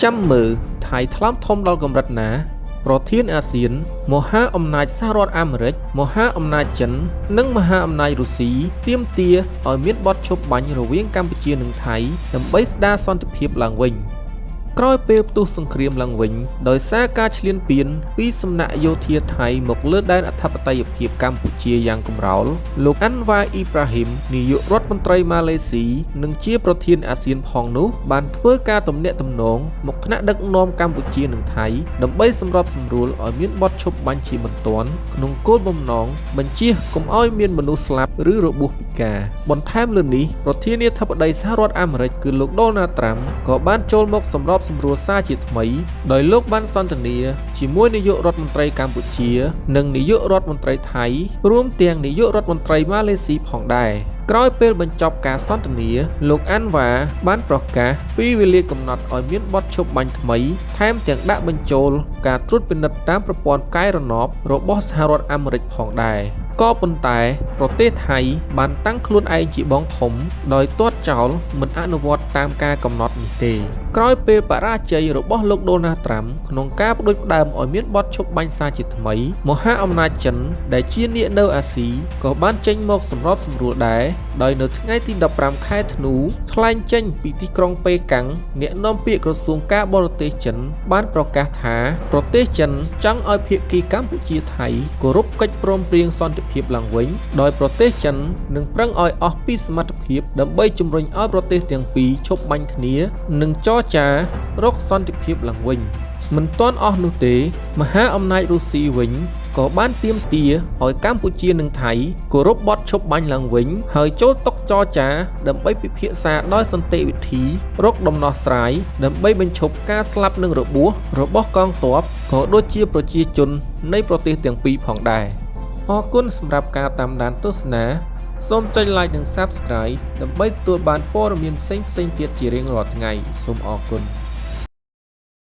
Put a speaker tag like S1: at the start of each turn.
S1: ចាំមើលថៃថ្លើមធំដល់កម្រិតណា ប្រធានអាស៊ាន មហាអំណាចសហរដ្ឋអាមេរិក មហាអំណាចចិន និងមហាអំណាចរុស្ស៊ីទាមទារឲ្យមានបទឈប់បាញ់រវាងកម្ពុជានិងថៃដើម្បីស្ដារសន្តិភាពឡើងវិញ។ ក្រោយពេលផ្ទុះសង្គ្រាមឡើងវិញដោយសារការឈ្លានពានពីសំណាក់យោធាថៃមកលើដែនអធិបតេយ្យភាពកម្ពុជាយ៉ាងកម្រោល លោកអាន់វ៉ាអ៊ីប្រាហ៊ីមនាយករដ្ឋមន្ត្រីម៉ាឡេស៊ីនិងជាប្រធានអាស៊ានផងនោះបានធ្វើការទំនាក់ទំនងមកថ្នាក់ដឹកនាំកម្ពុជានិងថៃដើម្បីសម្របសម្រួលឲ្យមានបទឈប់បាញ់ជាបន្ទាន់ក្នុងគោលបំណងបញ្ចៀសកុំឲ្យមានមនុស្សស្លាប់ឬរបួសពិការ។ បន្ថែមលើនេះប្រធានាធិបតីសហរដ្ឋអាមេរិកគឺលោកដូណាល់ត្រាំក៏បានចូលមកសម្របសម្រួលសារជាថ្មីដោយលោកបានសន្ទនាជាមួយនាយករដ្ឋមន្ត្រីកម្ពុជា និងនាយករដ្ឋមន្ត្រីថៃរួមទាំងនាយករដ្ឋមន្ត្រីម៉ាឡេស៊ីផងដែរ។ ក្រោយពេលបញ្ចប់ការសន្ទនាលោកអាន់វ៉ាបានប្រកាសពីវេលាកំណត់ឲ្យមានបទឈប់បាញ់ថ្មីថែមទាំងដាក់បញ្ចូលការត្រួតពិនិត្យតាមប្រព័ន្ធផ្កាយរណបរបស់សហរដ្ឋអាមេរិកផងដែរ។ ក៏ប៉ុន្តែប្រទេសថៃបានតាំងខ្លួនឯងជាបងធំដោយទាត់ចោលមិនអនុវត្តតាមការកំណត់នេះទេ។ ក្រោយពេលបរាជ័យរបស់លោកដូណាល់ត្រាំក្នុងការផ្ដួចផ្ដើមឲ្យមានបទឈប់បាញ់សារជាថ្មីមហាអំណាចចិនដែលជានាគនៅអាស៊ីក៏បានចេញមកសម្របសម្រួលដែរដោយនៅថ្ងៃទី15ខែធ្នូថ្លែងចេញពីទីក្រុងប៉េកាំងអ្នកនាំពាក្យក្រសួងការបរទេសចិនបានប្រកាសថាប្រទេសចិនចង់ឲ្យភាគីកម្ពុជាថៃគោរពកិច្ចព្រមព្រៀងសន្តិភាពឡើងវិញដោយប្រទេសចិននឹងប្រឹងឲ្យអស់ពីសមត្ថភាពដើម្បីជំរុញឲ្យប្រទេសទាំងពីរឈប់បាញ់គ្នានិងចរចារកសន្តិភាពឡើងវិញ។ មិនទាន់អស់នោះទេមហាអំណាចរុស្ស៊ីវិញក៏បានទាមទារឲ្យកម្ពុជានិងថៃគោរពបទឈប់បាញ់ឡើងវិញហើយចូលតុចរចាដើម្បីពិភាក្សាដោយសន្តិវិធីរកដំណោះស្រាយដើម្បីបញ្ឈប់ការស្លាប់និងរបួសរបស់កងទ័ពក៏ដូចជាប្រជាជននៃប្រទេសទាំងពីរផងដែរ។ អរគុណសម្រាប់ការតាមដានទស្សនាសូមចុច Like និង Subscribe ដើម្បីទទួលបានព័ត៌មានផ្សេងៗទៀតជារៀងរាល់ថ្ងៃសូមអរគុណ។